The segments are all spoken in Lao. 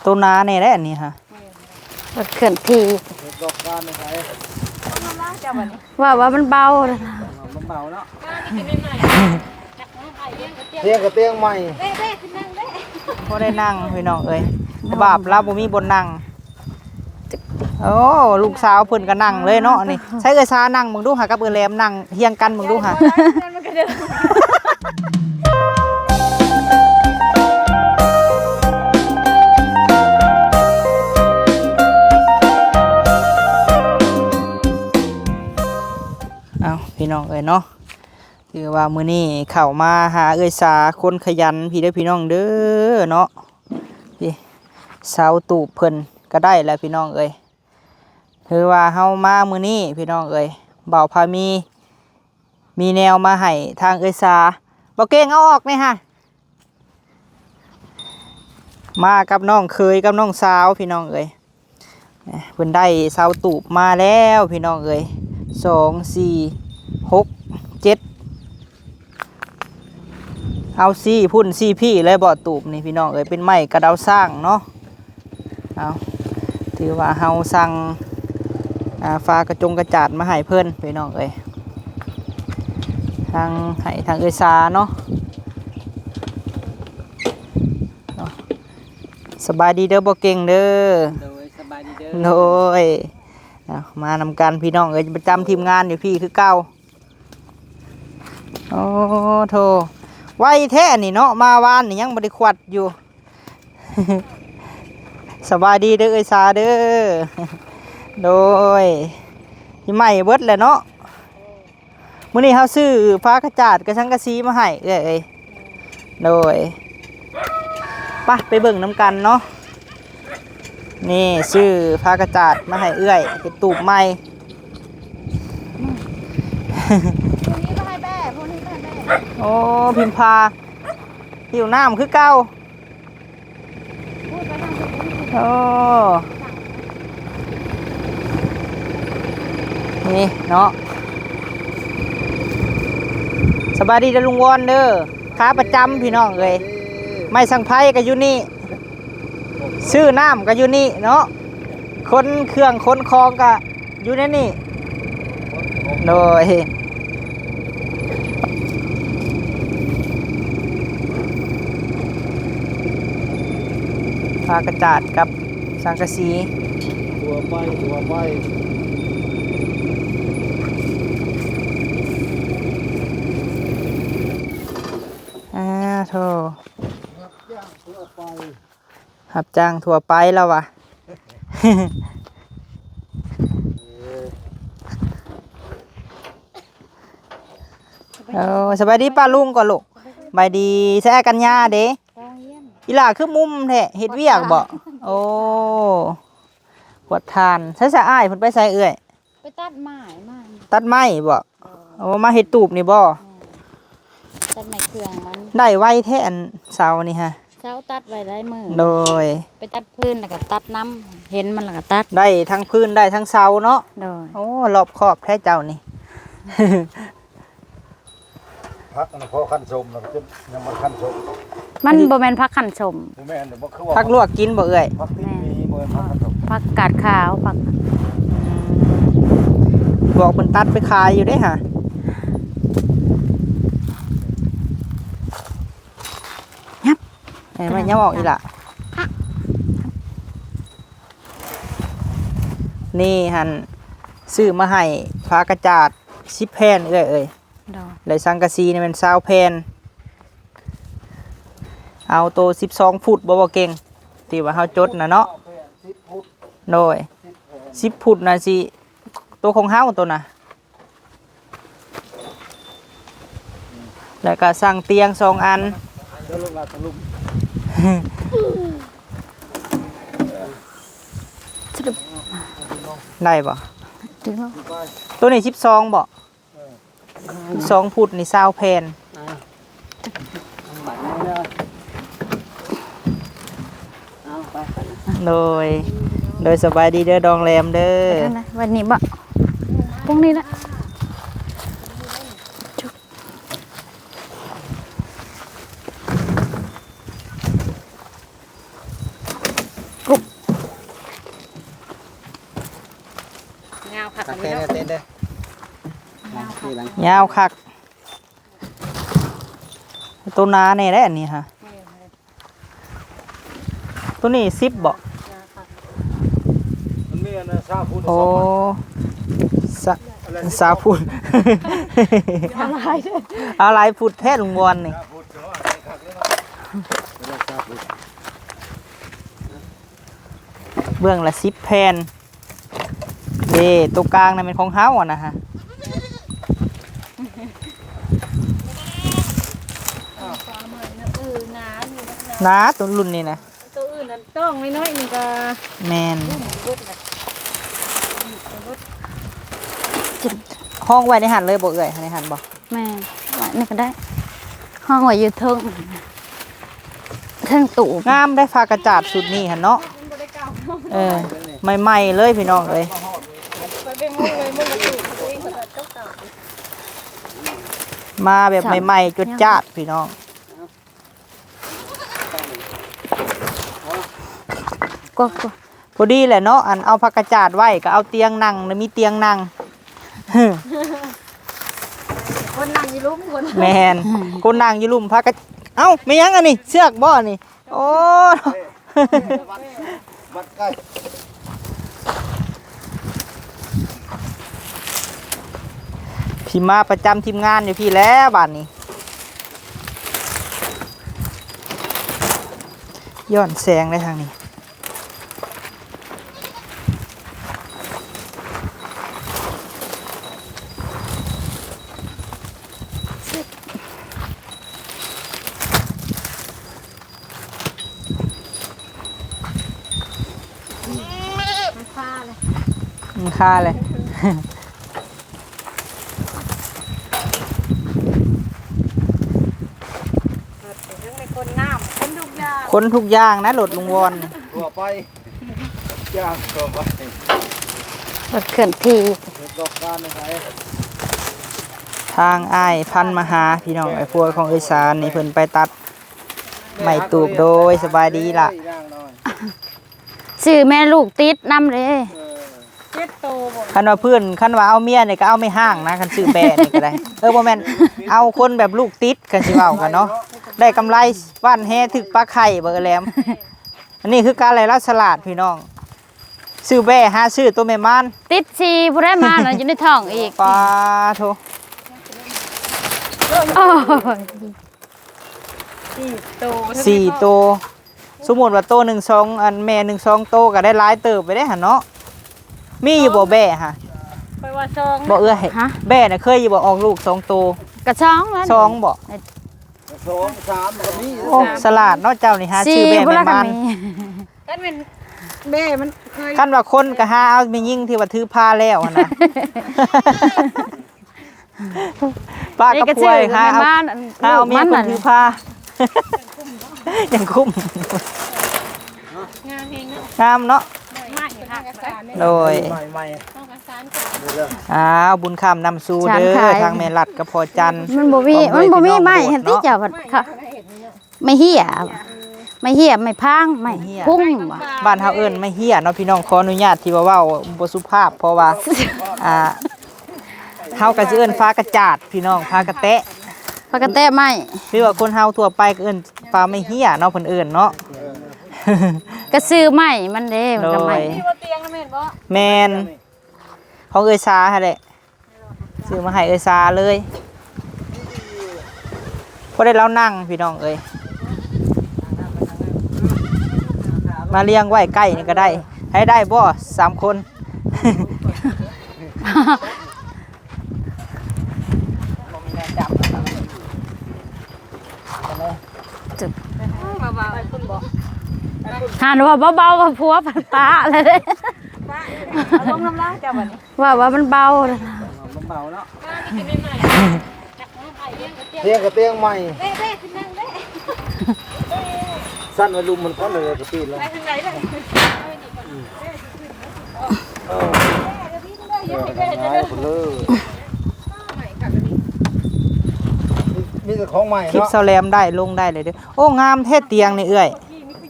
ໂຕໜາແນ່ແຫຼະອັນນີ້ຫະ ລົດເຄື່ອນທີ່ ວ່າ ວ່າມັນເບົາ ມັນເບົາເນາະ ຕຽງກໍຕຽງໃໝ່ ບໍ່ໄດ້ນັ່ງພີ່ນ້ອງເອີຍ ບາບລາວບໍ່ມີບ່ອນນັ່ງ. ໂອ້ ລູກສາວເພິ່ນກໍນັ່ງເລີຍເນາະນີ້ ໃຊ້ເອື້ອຍສານັ່ງເບິ່ງດູຫາ ກັບເອື້ອຍແຫຼມນັ່ງຮຽງກັນເບິ່ງດູຫາ. ເອົາ ພີ່ນ້ອງເອີຍເນາະ ຖືວ່າມື້ນີ້ເຂົ້າມາຫາເອື້ອຍສາຄົນຂະຫຍັນພີ້ເດີພີ່ນ້ອງເດີເນາະ. ນີ້ ເສົາຕູບເພິ່ນກໍໄດ້ແລ້ວພີ່ນ້ອງເອີຍ ຖືວ່າເຮົາມາມື້ນີ້ພີ່ນ້ອງເອີຍ ບ່າວພາມີ ມີແນວມາໃຫ້ທາງເອື້ອຍສາ. ບໍ່ເກັ່ງ ເອົາອອກແດ່ຫະ ມາກັບນ້ອງເຂີຍກັບນ້ອງສາວພີ່ນ້ອງເອີຍ. ເພິ່ນໄດ້ເສົາຕູບມາແລ້ວພີ່ນ້ອງເອີຍ ສອງ ສີ່ ຫົກ ເຈັດ ເອົາສີ່ພຸ້ນສີ່ພີ້ເລີຍເບາະ ຕູບນີ້ພີ່ນ້ອງເອີຍ ເປັນໄມ້ກະດາວຊ້າງເນາະ. ເອົາ ຖືວ່າເຮົາສັ່ງ ອ່າ ຝາກະຈົງກະຈາດມາໃຫ້ເພິ່ນພີ່ນ້ອງເອີຍ ທາງ ໃຫ້ທາງເອື້ອຍສາເນາະ. ສະບາຍດີເດີບໍ່ເກັ່ງເດີ. ໂດຍ ສະບາຍດີເດີ. ໂດຍ ເອົາ ມານຳກັນພີ່ນ້ອງເອີຍ ປະຈຳທີມງານຢູ່ພີ້ຄືເກົ່າ. ໂອ້ໂທ້ ໄວແທ້ນີ້ເນາະ ມາວານນີ້ຍັງບໍ່ໄດ້ຂວັດຢູ່. ສະບາຍດີເດີເອື້ອຍສາເດີ. ໂດຍ ຊິໄໝ້ເບິດແຫຼະເນາະ. ມື້ນີ້ເຮົາຊື້ຝາກະຈາດກັບສັງກະສີມາໃຫ້ເອື້ອຍເອີຍ. ໂດຍ ໄປ ໄປເບິ່ງນຳກັນເນາະ. ນີ້ ຊື້ຝາກະຈາດມາໃຫ້ເອື້ອຍ ເຮັດຕູບໃໝ່. ຜູ້ນີ້ກໍໃຫ້ແບະ ຜູ້ນີ້ກໍໃຫ້ແບະ. ໂອ້ ພິມພາ ຫິວນ້ຳຄືເກົ່າ. ໂອ້ ນີ້ເນາະ ສະບາຍດີເດີລຸງວອນເດີ ຂາປະຈຳພີ່ນ້ອງເອີຍ ໄມ້ສັງໄພກໍຢູ່ນີ້ ຊື້ນ້ຳກໍຢູ່ນີ້ເນາະ ຂົນເຄື່ອງຂົນຂອງກໍ ຢູ່ໃນນີ້ ໂດຍ ຝາກະຈາດກັບສັງກະສີ ທົ່ວໄປ ທົ່ວໄປ ອ່າ ໂທ້ ຮັບຈ້າງທົ່ວໄປ ຮັບຈ້າງທົ່ວໄປລາວວ່າ ເອີ ສະບາຍດີປ້າລຸງກ່ອນລູກ ສະບາຍດີ ໃສອາກັນຍາເດ ອີ່ຫຼ້າຄືມຸມແທ້ ເຮັດວຽກບໍ? ໂອ້ ກວດທານ ໃສ ສະອ້າຍເພິ່ນໄປໃສເອື້ອຍ? ໄປຕັດໄມ້ມາ ຕັດໄມ້ບໍ? ໂອ້ ມາເຮັດຕູບນີ້ບໍ? ຕັດໄມ້ເຄື່ອງມັນ ໄດ້ໄວແທ້ອັນເສົານີ້ຫະ ເສົາຕັດໄວ້ຫຼາຍມື້ ໂດຍ ໄປຕັດພື້ນແລ້ວກໍຕັດນຳ ເຫັນມັນແລ້ວກໍຕັດ ໄດ້ທັງພື້ນໄດ້ທັງເສົາເນາະ ໂດຍ ໂອ້ ລອບຄອບແທ້ເຈົ້ານີ້ ຜັກອັນນັ້ນພໍຂັ້ນສົມແລ້ວ ຈົນຍັງບໍ່ທັນສົມ ມັນບໍ່ແມ່ນຜັກຂັ້ນສົມ ບໍ່ແມ່ນ ບໍ່ຄືວ່າ ຜັກລວກກິນບໍ່ເອື້ອຍ? ຜັກຕິດ ແມ່ນ ມີ ບໍ່ແມ່ນຜັກ ຜັກກາດຂາວ ຜັກ ອືມ ບອກເພິ່ນຕັດໄປຂາຍຢູ່ເດ້ຫະ ຫຍັບ ເອີ ມັນຍັງອອກອີກລະ ນີ້ຫັ້ນ ຊື້ມາໃຫ້ຝາກະຈາດສິບແຜ່ນເອື້ອຍເອີຍ ໂດຍ ແລະສັງກະສີນີ້ແມ່ນຊາວແຜ່ນ ເອົາໂຕສິບສອງຟຸດບໍ່ ບໍ່ເກັ່ງ ທີ່ວ່າເຮົາຈົດນະເນາະ ສິບຟຸດ ໂດຍ ສິບແຜ່ນ ສິບຟຸດນະ ຊິ ໂຕຂອງເຮົາໂຕນະ ແລ້ວກໍສັ່ງຕຽງສອງອັນ ເດີລູກຫຼານ ສະຫຼຸບ ໄດ້ບໍ່? ໂຕນີ້ສິບສອງບໍ່? ເອີ ສອງຟຸດນີ້ຊາວແຜ່ນ ອ່າ ໂດຍ ໂດຍ ສະບາຍດີເດີ ດອງແຫຼມເດີ ໄປທາງໃດ? ວັນນີ້ບໍ່? ພວກນີ້ລະ. ຍາວຄັກ ໂຕໜາແດ່ເດ້ອັນນີ້ຫະ. ໂຕນີ້ສິບບໍ? ມັນມີອັນຊາວຟຸດ ໂອ້ ຊາວ ຊາວຟຸດ ເອົາຫຼາຍພຸດແທ້ລຸງວອນນີ້. ເບື້ອງລະສິບແຜ່ນເດ້. ໂຕກາງນັ້ນແມ່ນຂອງເຮົາຫັ້ນນະຮະ. ເອີ ໜາຢູ່ ໜາ ໂຕລຸ້ນນີ້ນະ. ໂຕອື່ນນັ້ນຕ້ອງນ້ອຍໆ ນີ້ກະແມ່ນ ຫ້ອງໄວ້ໃນຫັ້ນເລີຍບໍ່ເອື້ອຍ? ໃນຫັ້ນບໍ່? ແມ່ນ ໄວ້ນີ້ກະໄດ້ ຫ້ອງໄວ້ຢູ່ເທິງ ເທິງຕູ້. ງາມໄດ໋ ຜ້າກະຈາດຊຸດນີ້ຫັ້ນເນາະ. ເອີ ໃໝ່ໆ ເລີຍພີ່ນ້ອງເອີຍ. ມາແບບໃໝ່ໆ ຈົດຈ້າດພີ່ນ້ອງ. ກໍ ພໍດີແຫຼະເນາະ ອັນເອົາຜ້າກະຈາດໄວ້ ກໍເອົາຕຽງນັ່ງ ມີຕຽງນັ່ງ. ຄົນນັ່ງຢູ່ລຸ່ມ ຄົນ ແມ່ນ ຄົນນັ່ງຢູ່ລຸ່ມ ຜ້າກະ ເອົ້າ ແມ່ນຫຍັງອັນນີ້? ເຊືອກບໍ່ອັນນີ້? ໂອ້ ມັດໃກ້ ພີ່ມາປະຈຳທີມງານຢູ່ພີ້ແລ້ວບາດນີ້. ຍ້ອນແສງໄດ້ທາງນີ້. ມັນຄາເລີຍ ມັນຄາເລີຍ. ເປັນຄົນງາມ ຄົນທຸກຢ່າງ ຄົນທຸກຢ່າງນະ ລົດລຸງວອນ ທົ່ວໄປ ຢ່າງທົ່ວໄປ ລົດເຄື່ອນທີ່ ເຮັດວຽກການໃນໃສ. ທາງອ້າຍພັນມາຫາ ພີ່ນ້ອງ ອ້າຍພວກຂອງເອື້ອຍສານນີ້ ເພິ່ນໄປຕັດໄມ້ຕູບ. ໂດຍ ສະບາຍດີລະ. ຊື້ແມ່ລູກຕິດນຳເດ້. ເອີ ເຈັດໂຕບໍ່? ຄັນວ່າເພື່ອນ ຄັນວ່າເອົາເມຍນີ້ກໍເອົາແມ່ຮ້າງນະ ຄັນຊື້ແບ້ນີ້ກໍໄດ້. ເອີ ບໍ່ແມ່ນ ເອົາຄົນແບບລູກຕິດ ຄັນຊິເວົ້າກັນເນາະ ໄດ້ກຳໄລຫວ່ານແຫຖືກປາໄຂ່ບໍ່ ເອື້ອຍແຫຼມ. ອັນນີ້ຄືການໄລ່ລາດສະຫຼາດພີ່ນ້ອງ ຊື້ແບ້ຫາຊື້ໂຕແມ່ມານ ຕິດສີ່ຜູ້ໃດມານະ ຢູ່ໃນທ້ອງອີກ. ປາໂທ ໂອ້ຍ ສີ່ໂຕ ສີ່ໂຕ. ສົມມຸດວ່າໂຕໜຶ່ງສອງ ອັນແມ່ໜຶ່ງສອງໂຕກໍໄດ້ຫຼາຍເຕີບໄປເດ້ຫັ້ນເນາະ. ມີຢູ່ບໍ່ແບ້ຫະ? ຂ້ອຍວ່າສອງ ບໍ່ເອື້ອຍ ຫະ? ແບ້ນະເຄີຍຢູ່ບໍ່ ອອກລູກສອງໂຕ? ກະສອງແລ້ວ ສອງບໍ່? ກະສອງ ສາມກໍມີ. ໂອ້ ສະຫຼາດເນາະເຈົ້ານີ້ ຫາຊື້ແບ້ແມ່ນມັນ. ຄັນແມ່ນແບ້ມັນເຄີຍ ຄັນວ່າຄົນກໍຫາເອົາແມ່ຍິງທີ່ວ່າຖືພາແລ້ວຫັ້ນນະ. ປາກັບພວຍ ຫາເອົາ ຫາເອົາເມຍຄົນຖືພາ ຍັງຄຸ້ມ ງາມເນາະ ໂດຍ. ອ້າວ ບຸນຄຳນຳສູ່ເດີ ທາງແມ່ລັດກັບພໍ່ຈັນ ມັນບໍ່ມີ ມັນບໍ່ມີໄມ້ຫັ້ນຕິເຈົ້າ ໄມ້ເຫຍ ໄມ້ເຫຍ ໄມ້ພາງ ໄມ້ພຸ້ງ ບ້ານເຮົາເອີ້ນໄມ້ເຫຍເນາະພີ່ນ້ອງ. ຂໍອະນຸຍາດທີ່ວ່າເວົ້າບໍ່ສຸພາບ ເພາະວ່າ ອ່າ ເຮົາກໍຊິເອີ້ນຟ້າກະຈາດພີ່ນ້ອງ ຟ້າກະແຕະ ຟ້າກະແຕະໄມ້ ຫຼືວ່າຄົນເຮົາທົ່ວໄປກໍເອີ້ນຟ້າໄມ້ເຫຍເນາະ ເພິ່ນເອີ້ນເນາະ ກະຊື່ໄມ້ມັນເດ້ ມັນກະໄມ້. ໂດຍ ນີ້ບໍ່ຕຽງນະແມ່ນບໍ່? ແມ່ນ ຂອງເອື້ອຍສາຫັ້ນແຫຼະ ຊື້ມາໃຫ້ເອື້ອຍສາເລີຍ ພໍໄດ້ລາວນັ່ງພີ່ນ້ອງເອີຍ. ມາລຽງໄວ້ໃກ້ນີ້ກໍໄດ້ ໃຫ້ໄດ້ບໍ່ ສາມຄົນ. ຫັ້ນວ່າເບົາໆ ວ່າຜົວພັນປະເລີຍ ເອົາລົງນຳລາວເຈົ້າບັດນີ້ ວ່າ ວ່າມັນເບົາ ມັນເບົາເນາະ ຕຽງກະຕຽງໃໝ່ ຊັ້ນໄວ້ລຸ່ມມັນກ່ອນ ແລ້ວກະປີນລະ ເອີ ມີແຕ່ຂອງໃໝ່ເນາະ ຄລິບສາວແຫຼມໄດ້ລົງໄດ້ເລີຍເດີ. ໂອ້ ງາມແທ້ຕຽງນີ້ເອື້ອຍ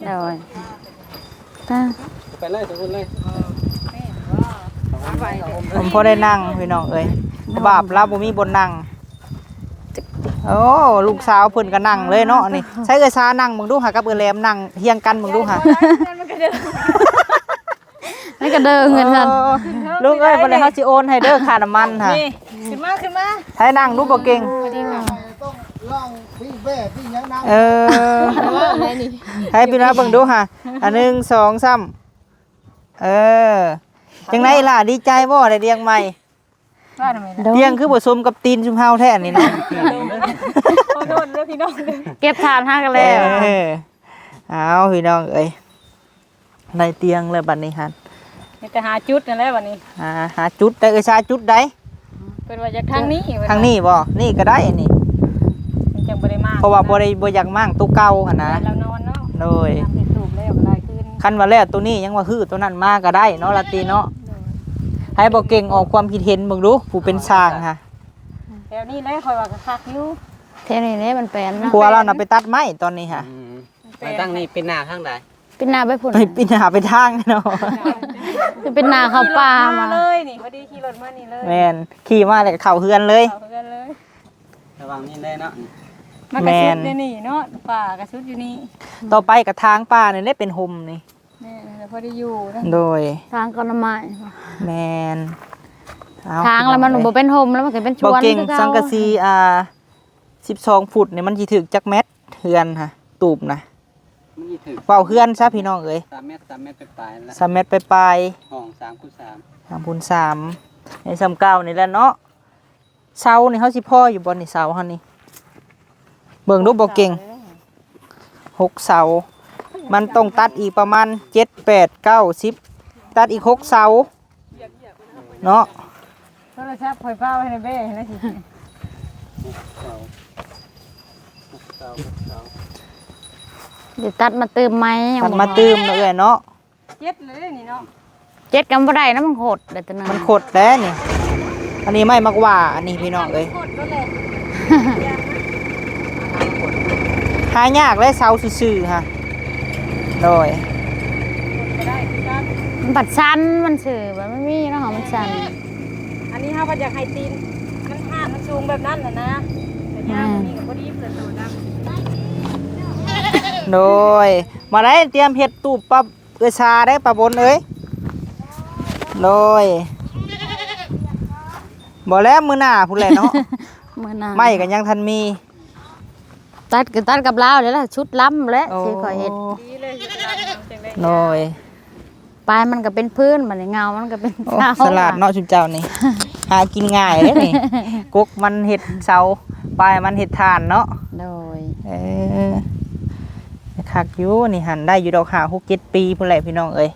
ໂດຍ ໄປເລີຍ ໄປພຸ້ນເລີຍ ມັນພໍໄດ້ນັ່ງພີ່ນ້ອງເອີຍ. ບາບລາວບໍ່ມີບ່ອນນັ່ງ. ໂອ້ ລູກສາວເພິ່ນກໍນັ່ງເລີຍເນາະນີ້. ໃຊ້ເອື້ອຍຊານັ່ງເບິ່ງດູຫາ ກັບເອື້ອຍແຫຼມນັ່ງຮຽງກັນເບິ່ງດູຫາ. ມັນກະເດີ ມັນກະເດີເງິນກັນ. ໂອ້ ລູກເອີຍ ບັດນີ້ເຮົາຊິໂອນໃຫ້ເດີຄ່ານ້ຳມັນຫາ. ນີ້ ຂຶ້ນມາ ຂຶ້ນມາ ໃຫ້ນັ່ງດູບໍ່ເກັ່ງ. ເອີ ໃຫ້ພີ່ນ້ອງເບິ່ງດູຫາ. ອັນ ໜຶ່ງ ສອງ ສາມ. ເອີ ຈັ່ງໃດລະ ດີໃຈບໍ່ ໄດ້ດຽງໃໝ່? ວ່າທຳໄມລະ ຕຽງຄືບໍ່ສົມກັບຕີນຊຸມເຮົາແທ້ນີ້ນະ. ຂໍໂທດເດີພີ່ນ້ອງເດີ ເກັບຖານຫາກັນແລ້ວ. ເອີ ເອົາ ພີ່ນ້ອງເອີຍ ໄດ້ຕຽງແລ້ວບັດນີ້ຫັ້ນ. ມີແຕ່ຫາຈຸດນັ້ນແຫຼະບັດນີ້. ຫາ ຫາຈຸດໄດ້. ເອີ ຊາຈຸດໃດ? ເພິ່ນວ່າຢາກທາງນີ້ ທາງນີ້ບໍ່? ນີ້ກໍໄດ້ນີ້ ມັນຈັ່ງບໍ່ໄດ້ມາງ ເພາະວ່າບໍ່ໄດ້ ບໍ່ຢາກມ້າງໂຕເກົ່າຫັ້ນນະ. ແມ່ນລາວນອນເນາະ. ໂດຍ ເຮັດຕູບແລ້ວກໍຫຼາຍຄືນ. ຄັນວ່າແລ້ວໂຕນີ້ຍັງວ່າຮື້ໂຕນັ້ນມາກໍໄດ້ເນາະ ລາຕີເນາະ. ໃຫ້ບໍ່ເກັ່ງອອກຄວາມຄິດເຫັນເບິ່ງດູ ຜູ້ເປັນຊ່າງຫະ. ແຖວນີ້ແຫຼະຂ້ອຍວ່າກໍຄັກຢູ່ ແຖວນີ້ແຫຼະມັນແປນເນາະ. ຜົວລາວນະໄປຕັດໄມ້ຕອນນີ້ຫະ. ອືມ ໄປທາງນີ້ ປິ່ນໜ້າທາງໃດ? ປິ່ນໜ້າໄປພຸ້ນ ໄປປິ່ນໜ້າໄປທາງເນາະ. ຄືປິ່ນໜ້າເຂົ້າປ່າມາເລີຍນີ້ ພໍດີຂີ່ລົດມານີ້ເລີຍ. ແມ່ນ ຂີ່ມາແລ້ວກໍເຂົ້າເຮືອນເລີຍ ເຂົ້າເຮືອນເລີຍ. ລະຫວ່າງນີ້ເລີຍເນາະ ມັນກະສຸດໃນນີ້ເນາະ ປ່າກະສຸດຢູ່ນີ້. ຕໍ່ໄປກະທາງປ່ານີ້ແຫຼະເປັນຮົ່ມນີ້. ແມ່ນ ພໍໄດ້ຢູ່ນະ. ໂດຍ ທາງກໍໜໍ່ໄມ້. ແມ່ນ ເອົາ ທາງລະມັນບໍ່ເປັນຮົ່ມ ລະມັນກະເປັນສວນ. ບໍ່ເກັ່ງ ຄືເກົ່າ ສັງກະສີ ອ່າ ສິບສອງຟຸດນີ້ ມັນຊິຖືກຈັກແມັດ ເຮືອນຫະ ຕູບນະ? ມັນຊິຖືກ ເວົ້າເຮືອນຊະພີ່ນ້ອງເອີຍ ສາມແມັດ ສາມແມັດປາຍໆ ລະ ສາມແມັດປາຍໆ. ຫ້ອງສາມຄູນສາມ ສາມຄູນສາມ ໃຫ້ສ່ຳເກົ່ານີ້ແຫຼະເນາະ. ເສົານີ້ເຮົາຊິພໍຢູ່ບໍ່ນີ້ ເສົາເຮົານີ້? ເບິ່ງດູບໍ່ເກັ່ງ. ຫົກເສົາ ມັນຕ້ອງຕັດອີກປະມານເຈັດ ແປດ ເກົ້າ ສິບ ຕັດອີກຫົກເສົາເນາະ. ໂທລະສັບຂ້ອຍຟ້າວໃຫ້ນະເບ້ ໃຫ້ລະຊິ ຫົກເສົາ ຫົກເສົາ ຫົກເສົາ ດຽວຕັດມາຕື່ມໃໝ່. ຕັດມາຕື່ມເນາະເອື້ອຍເນາະ. ເຈັດເລີຍນີ້ເນາະ ເຈັດກໍບໍ່ໄດ້ນະ ມັນຂົດເດ້ຕົວນັ້ນ ມັນຂົດແລ້ວນີ້. ອັນນີ້ໄມ້ໝາກຫວ້າ ອັນນີ້ພີ່ນ້ອງເອີຍ ຂົດໂລດແຫຼະ ຫາຍາກແຫຼະ ເສົາຊື່ໆຫະ. ໂດຍ ມັນພັດຊັນ ມັນຊື່ ມັນມີເນາະ ມັນຊັນ. ອັນນີ້ເຮົາກໍຢາກໃຫ້ຕີນມັນຫານ ມັນສູງແບບນັ້ນຫັ້ນນະ ແຕ່ຍາວກວ່ານີ້ກໍບໍ່ດີເພື່ອໂຕດຳ. ໂດຍ ມາໄດ້ຕຽມເຮັດຕູບປັບ ເອື້ອຍຊາໄດ້ ປາບົນເອີຍ. ໂດຍ ບໍ່ແລ້ວ ມື້ໜ້າພຸ້ນແຫຼະເນາະ ມື້ໜ້າ ໄມ້ກໍຍັງທັນມີ. ຕັດກໍຕັດກັບລາວແຫຼະ ຊຸດລຳແຫຼະ ໂອ້ ຊິຂ້ອຍເຮັດ. ໂດຍ ປາຍມັນກໍເປັນພື້ນ ບັດນີ້ເງົາມັນກໍເປັນ ໂອ້ ເສົາ. ສະຫຼາດເນາະຊຸມເຈົ້ານີ້ ຫາກິນງ່າຍເດ້ນີ້. ກົກມັນເຮັດເສົາ ປາຍມັນເຮັດຖ່ານເນາະ. ໂດຍ ເອີ ຄັກຢູ່ນີ້ຫັ້ນ ໄດ້ຢູ່ດອກ ຫ້າ ຫົກ ເຈັດ ປີພຸ້ນແຫຼະພີ່ນ້ອງເອີຍ.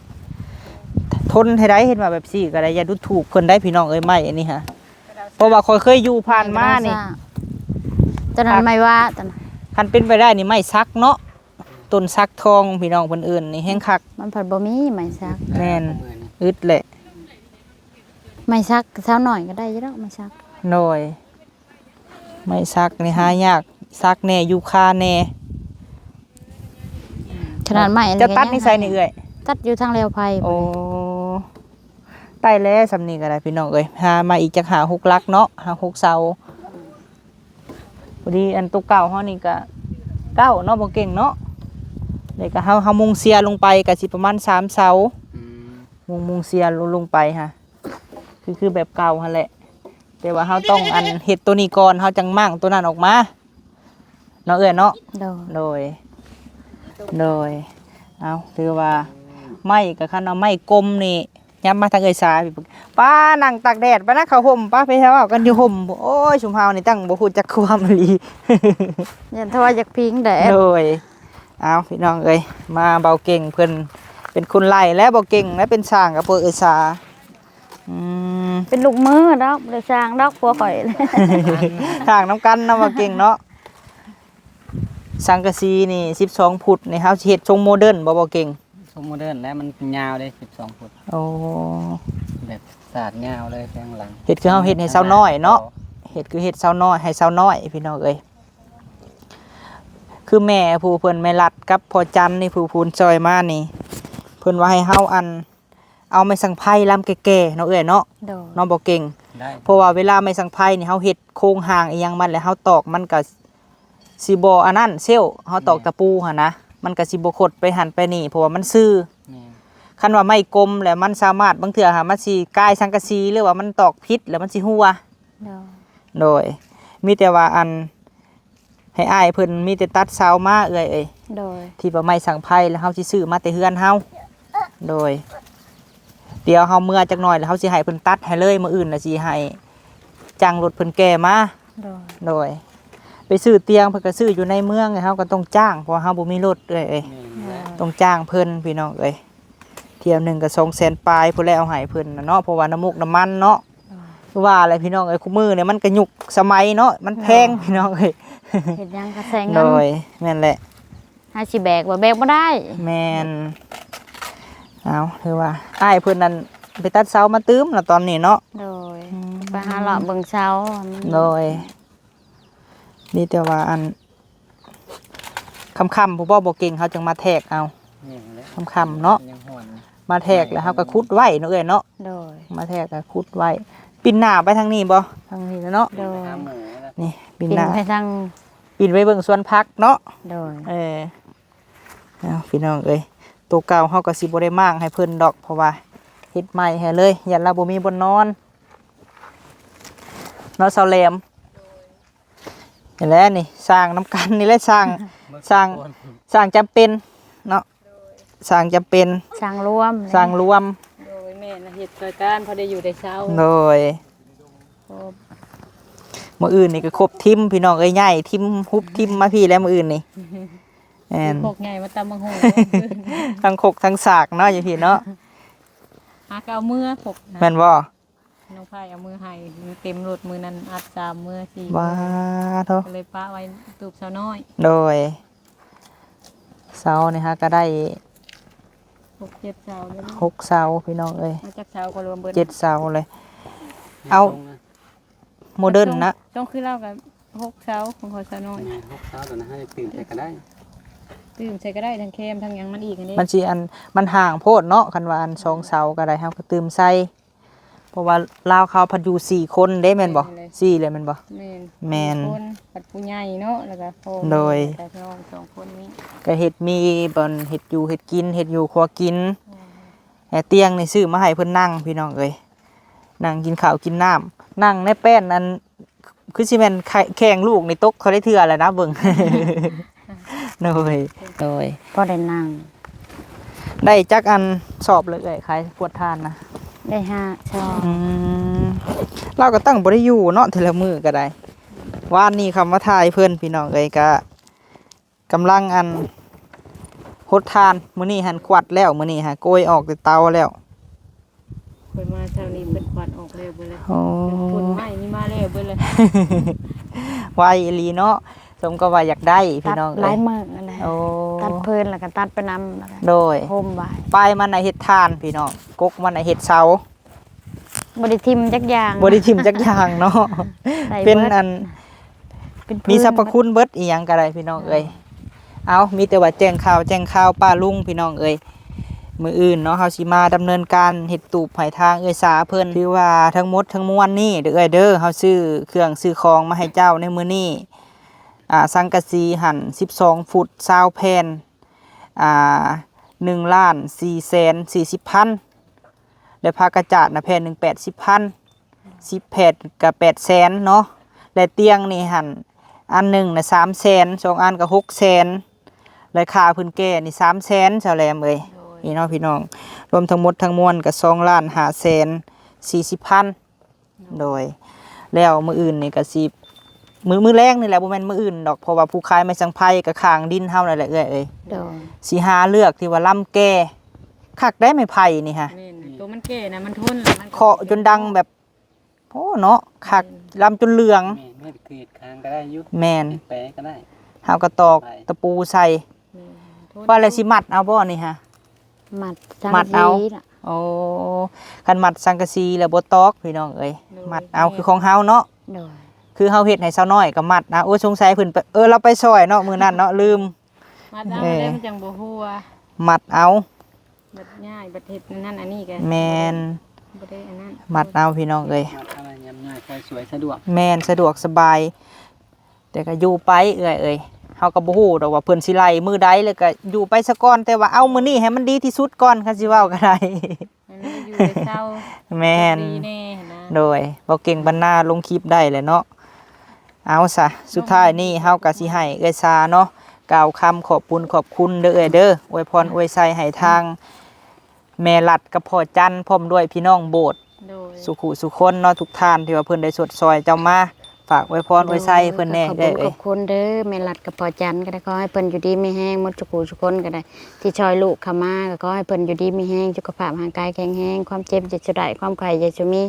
ທົນໃຫ້ໄດ້ ເຫັນວ່າແບບຊີ້ກໍໄດ້ ຢ່າດູຖູກເພິ່ນໄດ້ພີ່ນ້ອງເອີຍ ໄມ້ອັນນີ້ຫະ. ເພາະວ່າຂ້ອຍເຄີຍຢູ່ຜ່ານມານີ້ ຕອນນັ້ນໄມ້ຫວ້າ ຕອນນັ້ນ ຄັນເປັນໄປໄດ້ນີ້ໄມ້ສັກເນາະ ຕົ້ນສັກທອງ ພີ່ນ້ອງເພິ່ນເອີ້ນນີ້ແຮງຄັກ. ມັນພັດບໍ່ມີໄມ້ສັກ. ແມ່ນ ອຶດແຫຼະ ໄມ້ສັກສາວນ້ອຍກໍໄດ້ຢູ່ດອກ ໄມ້ສັກ. ໂດຍ ໄມ້ສັກນີ້ຫາຍາກ ສັກແດ່ ຢູຄາແດ່. ຂະໜາດໄມ້ອັນນີ້ ເຈົ້າຕັດນິໄສນີ້ເອື້ອຍ? ຕັດຢູ່ທາງແລວໄພ. ໂອ້ ໄດ້ແລ້ວ ສ່ຳນີ້ກໍໄດ້ພີ່ນ້ອງເອີຍ. ຫາມາອີກຈັກຫ້າຫົກຫຼັກເນາະ ຫ້າຫົກເສົາ. ພໍດີອັນໂຕເກົ່າເຮົານີ້ກໍເກົ້າເນາະ ບໍ່ເກັ່ງເນາະ. ແລ້ວກໍເຮົາ ເຮົາມຸງເສຍລົງໄປກໍຊິປະມານສາມເສົາ. ອືມ ມຸງ ມຸງເສຍລົງ ລົງໄປຫະ ຄື ຄືແບບເກົ່າຫັ້ນແຫຼະ. ແຕ່ວ່າເຮົາຕ້ອງອັນເຮັດໂຕນີ້ກ່ອນ ເຮົາຈັ່ງມ້າງໂຕນັ້ນອອກມາ. ເນາະເອື້ອຍເນາະ. ໂດຍ ໂດຍ ໂດຍ. ເອົາ ຖືວ່າໄມ້ກໍ ຄັນເອົາໄມ້ກົມນີ້ ຫຍັບມາທາງເອື້ອຍສາ. ປ້າ ນັ່ງຕາກແດດ ໄປນະ ເຂົ້າຮົ່ມ ໄປ ໄປເວົ້າກັນຢູ່ຮົ່ມ. ໂອ້ຍ ຊຸມເຮົານີ້ຕັ້ງບໍ່ຮູ້ຈັກຄວາມອີ່ຫຼີ ຢ້ານແຕ່ວ່າຢາກພິງແດດ. ໂດຍ. ເອົາ ພີ່ນ້ອງເອີຍ ມາເບົາເກັ່ງເພິ່ນເປັນຄົນໄລ່ ແລະ ເບົາເກັ່ງ ແລະ ເປັນຊ່າງກັບພວກເອື້ອຍສາ. ອືມ ເປັນລູກມືດອກ ບໍ່ໄດ້ສ້າງດອກ ຜົວຂ້ອຍ ສ້າງນຳກັນເນາະ ບໍ່ເກັ່ງເນາະ. ສັງກະສີນີ້ສິບສອງຟຸດນີ້ ເຮົາຊິເຮັດຊົງໂມເດີນບໍ່ ບໍ່ເກັ່ງ? ຊົງໂມເດີນແຫຼະ ມັນຍາວເດ້ ສິບສອງຟຸດ. ໂອ້ ແບບສາດຍາວເລີຍ ແທງຫຼັງ. ເຮັດຄືເຮົາເຮັດໃຫ້ສາວນ້ອຍເນາະ ເຮັດຄືເຮັດສາວນ້ອຍ ໃຫ້ສາວນ້ອຍ ພີ່ນ້ອງເອີຍ. ຄືແມ່ຜູ້ເພິ່ນ ແມ່ລັດກັບພໍ່ຈັນນີ້ ຜູ້ເພິ່ນຊ່ອຍມານີ້ ເພິ່ນວ່າໃຫ້ເຮົາອັນ ເອົາໄມ້ສັງໄພລຳແກ່ໆເນາະເອື້ອຍເນາະ ໂດຍ ເນາະບໍ່ເກັ່ງ ໄດ້ ເພາະວ່າເວລາໄມ້ສັງໄພນີ້ ເຮົາເຮັດໂຄງຮ່າງອີ່ຫຍັງມັນ ແລ້ວເຮົາຕອກມັນກໍຊິບໍ່ອັນນັ້ນ ເຊວ ເຮົາຕອກ ແມ່ນ ຕະປູຫັ້ນນະ ມັນກໍຊິບໍ່ຄົດໄປຫັ້ນໄປນີ້ ເພາະວ່າມັນຊື່ ແມ່ນ ຄັນວ່າໄມ້ກົມແລ້ວມັນສາມາດ ບາງເທື່ອຫາມັນຊິກາຍສັງກະສີ ຫຼືວ່າມັນຕອກຜິດແລ້ວມັນຊິຮົ່ວ ໂດຍ ໂດຍ ມີແຕ່ວ່າອັນ ໃຫ້ອ້າຍເພິ່ນມີແຕ່ຕັດເສົາມາເອື້ອຍເອີຍ ໂດຍ ທີ່ວ່າໄມ້ສັງໄພ ແລ້ວເຮົາຊິຊື້ມາແຕ່ເຮືອນເຮົາ ໂດຍ ດຽວເຮົາເມືອຈັກໜ່ອຍ ແລ້ວເຮົາຊິໃຫ້ເພິ່ນຕັດໃຫ້ເລີຍ ມື້ອື່ນນະຊິໃຫ້ຈ້າງລົດເພິ່ນແກ່ມາ ໂດຍ ໂດຍ ໄປຊື້ຕຽງ ເພິ່ນກໍຊື້ຢູ່ໃນເມືອງ ແລ້ວເຮົາກໍຕ້ອງຈ້າງ ເພາະວ່າເຮົາບໍ່ມີລົດເອື້ອຍເອີຍ ແມ່ນແຫຼະ ຕ້ອງຈ້າງເພິ່ນ ພີ່ນ້ອງເອີຍ ທ່ຽວໜຶ່ງກໍສອງແສນປາຍພຸ້ນແຫຼະ ເອົາໃຫ້ເພິ່ນນະເນາະ ເພາະວ່ານ້ຳມັນເນາະ ໂດຍ ຄືວ່າແຫຼະ ພີ່ນ້ອງເອີຍ ຄຸມື້ນີ້ມັນກະຍຸກສະໄໝເນາະ ມັນແພງ ໂດຍ ພີ່ນ້ອງເອີຍ ເຮັດຫຍັງກໍໃຊ້ເງິນ ໂດຍ ແມ່ນແຫຼະ ຫາຊິແບກບໍ່ ແບກບໍ່ໄດ້ ແມ່ນ ເອົາ ຖືວ່າອ້າຍເພິ່ນນັ້ນໄປຕັດເສົາມາຕື່ມລະຕອນນີ້ເນາະ ໂດຍ ອືມ ໄປຫາເລາະເບິ່ງເສົາ ໂດຍ ມີແຕ່ວ່າອັນ ຄ່ຳໆ ຜູ້ບໍ່ ບໍ່ເກັ່ງ ເຮົາຈຶ່ງມາແທກເອົາ ແມ່ນແຫຼະ ຄ່ຳໆເນາະ ຍັງຮ້ອນ ມາແທກແລ້ວເຮົາກໍຂຸດໄວ້ເນາະເອື້ອຍເນາະ ໂດຍ ມາແທກກໍຂຸດໄວ້ ປິ່ນໜ້າໄປທາງນີ້ບໍ່ ທາງນີ້ແຫຼະເນາະ ໂດຍ ນີ້ ປິ່ນ ປິ່ນໜ້າໄປທາງ ປິ່ນໄປເບິ່ງສວນຜັກເນາະ ໂດຍ ເອີ ເອົາ ພີ່ນ້ອງເອີຍ ໂຕເກົ່າເຮົາກໍຊິບໍ່ໄດ້ມ້າງໃຫ້ເພິ່ນດອກ ເພາະວ່າເຮັດໃໝ່ໃຫ້ເລີຍ ຢ້ານລາວບໍ່ມີບ່ອນນອນ ເນາະ ສາວແຫຼມ ນີ້ແຫຼະນີ້ ສ້າງນຳກັນນີ້ແຫຼະ ສ້າງ ສ້າງ ສ້າງຈຳເປັນເນາະ ສ້າງຈຳເປັນ ສ້າງລວມ ສ້າງລວມ ໂດຍ ແມ່ນ ເຮັດຊ່ອຍກັນ ພໍໄດ້ຢູ່ໄດ້ເຊົາ ໂດຍ ໂອ້ ມື້ອື່ນນີ້ກໍຄົບທີມ ພີ່ນ້ອງເອີຍ ຍ້າຍທີມ ຮຸບທີມມາພີ້ແລ້ວມື້ອື່ນນີ້ ແມ່ນ ຄົກໃຫຍ່ມາຕຳບັກຫຸ່ງ ທັງຄົກທັງສາກເນາະ ຢູ່ພີ້ເນາະ ຫາກໍເອົາເມືອຄົກນະ ແມ່ນບໍ່? ນ້ອງໄພເອົາມືໃຫ້ ເຕັມລົດມື້ນັ້ນ ອັດສາມເມືອສີ່ ວ້າໂທ້ ກໍເລີຍປະໄວ້ຕູບສາວນ້ອຍ ໂດຍ ເສົານີ້ຫາກໍໄດ້ຫົກເຈັດເສົາເລີຍ ຫົກເສົາ ພີ່ນ້ອງເອີຍ ມາຈັກເສົາກໍລວມເບິດ ເຈັດເສົາເລີຍ ເອົາ ໂມເດີນນະ ຕ້ອງ ຕ້ອງຄືລາວກໍຫົກເສົາ ຂອງເຂົາສາວນ້ອຍ ແມ່ນ ຫົກເສົາ ຕົວນັ້ນໃຫ້ຕື່ມໃສ່ກໍໄດ້ ຕື່ມໃສ່ກໍໄດ້ ທັງແຄມທັງຫຍັງມັນອີກຫັ້ນເດ້ ມັນຊິອັນ ມັນຫ່າງໂພດເນາະ ຄັນວ່າອັນສອງເສົາກໍໄດ້ ເຮົາກໍຕື່ມໃສ່ ເພາະວ່າລາວເຂົາພັດຢູ່ສີ່ຄົນເດ້ແມ່ນບໍ່? ແມ່ນເລີຍ ສີ່ເລີຍແມ່ນບໍ່? ແມ່ນ ແມ່ນ ສີ່ຄົນ ບັດຜູ້ໃຫຍ່ເນາະ ແລ້ວກໍພໍ່ ໂດຍ ແມ່ ແລ້ວກໍນ້ອງສອງຄົນນີ້ ກໍເຮັດມີບ່ອນເຮັດຢູ່ເຮັດກິນ ເຮັດຢູ່ຄົວກິນ ແມ່ນ ແຕ່ຕຽງນີ້ຊື້ມາໃຫ້ເພິ່ນນັ່ງ ພີ່ນ້ອງເອີຍ ນັ່ງກິນເຂົ້າກິນນ້ຳ ນັ່ງໃນແປ້ນອັນ ຄືຊິແມ່ນແຂ- ແຂ່ງລູກນີ້ຕົກເຂົາໄດ້ເທື່ອແລ້ວນະເບິ່ງ ໂດຍ ໂດຍ ພໍໄດ້ນັ່ງ ໄດ້ຈັກອັນສອບເລີຍເອື້ອຍ ຂາຍພວກທ່ານນະ? ໄດ້ຫ້າສອບ ອືມ ລາວກໍຕັ້ງບໍ່ໄດ້ຢູ່ເນາະ ແຕ່ລະມື້ກໍໄດ້ ວານນີ້ເຂົ້າມາຖ່າຍເພິ່ນ ພີ່ນ້ອງເອີຍ ກະ ກຳລັງອັນຫົດຖ່ານ ມື້ນີ້ຫັ້ນຂວັດແລ້ວ ມື້ນີ້ຫາໂກຍອອກແຕ່ເຕົາແລ້ວ ຂ້ອຍມາເຊົ້ານີ້ເພິ່ນຂວັດອອກແລ້ວເບິດແລ້ວ ໂອ້ ເພິ່ນຂົນໄມ້ນີ້ມາແລ້ວເບິດແລ້ວ ໄວອີ່ຫຼີເນາະ ສົມກັບວ່າຢາກໄດ້ ພີ່ນ້ອງເອີຍ ຕັດຫຼາຍມື້ນັ້ນແຫຼະ ໂອ້ ຕັດເພີນແລ້ວກໍຕັດໄປນຳ ໂດຍ ໂຮມໄວ້ ປາຍມັນນະເຮັດຖ່ານ ພີ່ນ້ອງ ກົກມັນນະເຮັດເສົາ ບໍ່ໄດ້ຖິ້ມຈັກຢ່າງ ບໍ່ໄດ້ຖິ້ມຈັກຢ່າງເນາະ ໄດ້ເບິດ ເປັນອັນ ເປັນພື້ນ ມີສັບພະຄຸນເບິດ ອີ່ຫຍັງກໍໄດ້ ພີ່ນ້ອງເອີຍ ເອົາ ມີແຕ່ວ່າແຈ້ງຂ່າວ ແຈ້ງຂ່າວປ້າລຸງ ພີ່ນ້ອງເອີຍ ມື້ອື່ນເນາະ ເຮົາຊິມາດຳເນີນການເຮັດຕູບໃຫ້ທາງເອື້ອຍສາເພິ່ນ ຖືວ່າທັງໝົດທັງມວນນີ້ເດີເອື້ອຍເດີ ເຮົາຊື້ເຄື່ອງຊື້ຂອງມາໃຫ້ເຈົ້າໃນມື້ນີ້ ອ່າ ສັງກະສີຫັ້ນສິບສອງຟຸດ ຊາວແຜ່ນ ອ່າ ໜຶ່ງລ້ານສີ່ແສນສີ່ສິບພັນ ແລະ ຜ້າກະຈາດນະແຜ່ນໜຶ່ງແປດສິບພັນ ສິບແຜ່ນກະແປດແສນເນາະ ແລະ ຕຽງນີ້ຫັ້ນ ອັນໜຶ່ງນະສາມແສນ ສອງອັນກະຫົກແສນ ແລະ ຄ່າເພິ່ນແກ່ນີ້ສາມແສນ ສາວແຫຼມເອີຍ ໂດຍ ນີ້ເນາະພີ່ນ້ອງ ລວມທັງໝົດທັງມວນກະສອງລ້ານຫ້າແສນສີ່ສິບພັນ ໂດຍ ແລ້ວມື້ອື່ນນີ້ກໍຊິ ມື້ ມື້ແລງນີ້ແຫຼະ ບໍ່ແມ່ນມື້ອື່ນດອກ ເພາະວ່າຜູ້ຂາຍໄມ້ສັງໄພກໍຂ້າງດິນເຮົານັ້ນແຫຼະເອື້ອຍເອີຍ ໂດຍ ຊິຫາເລືອກທີ່ວ່າລຳແກ່ ຄັກໄດ໋ໄມ້ໄຜ່ນີ້ຫະ ແມ່ນ ໂຕມັນແກ່ນະ ມັນທົນ ມັນເຄາະຈົນດັງແບບ ໂອ້ ເນາະ ຄັກ ແມ່ນ ລຳຈົນເຫຼືອງ ແມ່ນ ເຮັດຄືເຮັດຄາງກໍໄດ້ຢູ່ ແມ່ນ ເຮັດແປກໍໄດ້ ເຮົາກໍຕອກຕະປູໃສ່ ແມ່ນ ວ່າແລ້ວຊິມັດເອົາບໍ່ນີ້ຫະ? ມັດສັງກະສີ ມັດເອົາ ລະ ໂອ້ ຄັນມັດສັງກະສີແລ້ວບໍ່ຕອກ ພີ່ນ້ອງເອີຍ ໂດຍ ມັດເອົາ ແມ່ນ ຄືຂອງເຮົາເນາະ ໂດຍ ຄືເຮົາເຮັດໃຫ້ສາວນ້ອຍກໍມັດເອົາ ໂອ້ ສົງໄສເພິ່ນໄປ ເອີ ລາວໄປຊ່ອຍເນາະ ມື້ນັ້ນເນາະ ລືມ ມັດເອົາ ເອີ ແລ້ວມັນຈັ່ງບໍ່ຮົ່ວ ມັດເອົາ ບັດຍ້າຍ ບັດເຮັດອັນນັ້ນອັນນີ້ກໍ ແມ່ນ ບໍ່ໄດ້ອັນນັ້ນ ມັດເອົາພີ່ນ້ອງເອີຍ ມັດເອົາ ຍາມຍ້າຍຄ່ອຍສວຍສະດວກ ແມ່ນ ສະດວກສະບາຍ ແຕ່ກໍຢູ່ໄປເອື້ອຍເອີຍ ເຮົາກໍບໍ່ຮູ້ດອກວ່າເພິ່ນຊິໄລ່ມື້ໃດ ແລ້ວກໍຢູ່ໄປສາກ່ອນ ແຕ່ວ່າເອົາມື້ນີ້ໃຫ້ມັນດີທີ່ສຸດກ່ອນ ຄັນຊິເວົ້າກໍໄດ້ ມັນມີຢູ່ໄດ້ເຊົາ ແມ່ນ ດີແນ່ຫັ້ນນະ ໂດຍ ເວົ້າເກັ່ງບັນນາລົງຄລິບໄດ້ແຫຼະເນາະ. ເອົາຊະ ສຸດທ້າຍນີ້ເຮົາກໍຊິໃຫ້ເອື້ອຍຊາເນາະ ກ່າວຄຳຂອບບຸນຂອບຄຸນເດີເອື້ອຍເດີ ອວຍພອນອວຍໄຊໃຫ້ທາງແມ່ລັດກັບພໍ່ຈັນ ພ້ອມດ້ວຍພີ່ນ້ອງໂບດ ໂດຍ ສຸຂູສຸຄົນເນາະ ທຸກທ່ານທີ່ວ່າເພິ່ນໄດ້ຊົດຊ່ອຍເຈົ້າມາ ຝາກອວຍພອນອວຍໄຊເພິ່ນແດ່ ໂດຍ ເອື້ອຍເອີຍ ຂອບຄຸນເດີ ແມ່ລັດກັບພໍ່ຈັນກໍໄດ້ ຂໍໃຫ້ເພິ່ນຢູ່ດີມີແຮງໝົດສຸຂູສຸຄົນກໍໄດ້ ທີ່ຊ່ອຍລູກເຂົ້າມາ ກໍຂໍໃຫ້ເພິ່ນຢູ່ດີມີແຮງ ສຸຂະພາບຮ່າງກາຍແຂງແຮງ ຄວາມເຈັບຢ່າສູ່ໄດ້ ຄວາມໄຂ້ຢ່າສູ່ມີ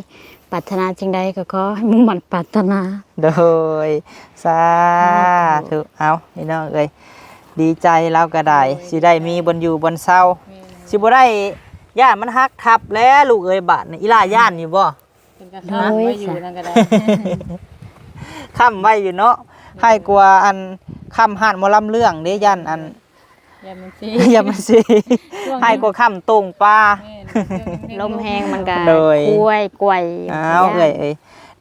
ປາດຖະໜາສິ່ງໃດກໍຂໍໃຫ້ມຸ່ງໝັ້ນປາດຖະໜາ ໂດຍ ສາທຸ ສາທຸ ເອົາ ພີ່ນ້ອງເອີຍ ດີໃຈລາວກໍໄດ້ ໂດຍ ຊິໄດ້ມີບ່ອນຢູ່ບ່ອນເຊົາ ແມ່ນ ຊິບໍ່ໄດ້ ຢ້ານມັນຫັກທັບແຫຼະລູກເອີຍ ບາດນີ້ ອີ່ຫຼ້າຢ້ານຢູ່ບໍ່? ເພິ່ນກໍຄ້ຳໄວ້ຢູ່ ໂດຍ ນັ້ນກໍໄດ້ ຄ້ຳໄວ້ຢູ່ເນາະ ໂດຍ ໃຫ້ກວ່າອັນຄ້ຳຮ້ານໝໍລຳເລື່ອງເດ້ ຢ້ານອັນ ຢ້ານມັນເຊ ຢ້ານມັນເຊ ໃຫ້ກວ່າຄ້ຳໂຕ່ງປາ ແມ່ນ ລົມແຮງມັນກໍ ໂດຍ ກວຍ ກວຍ ອ້າວ ເອື້ອຍເອີຍ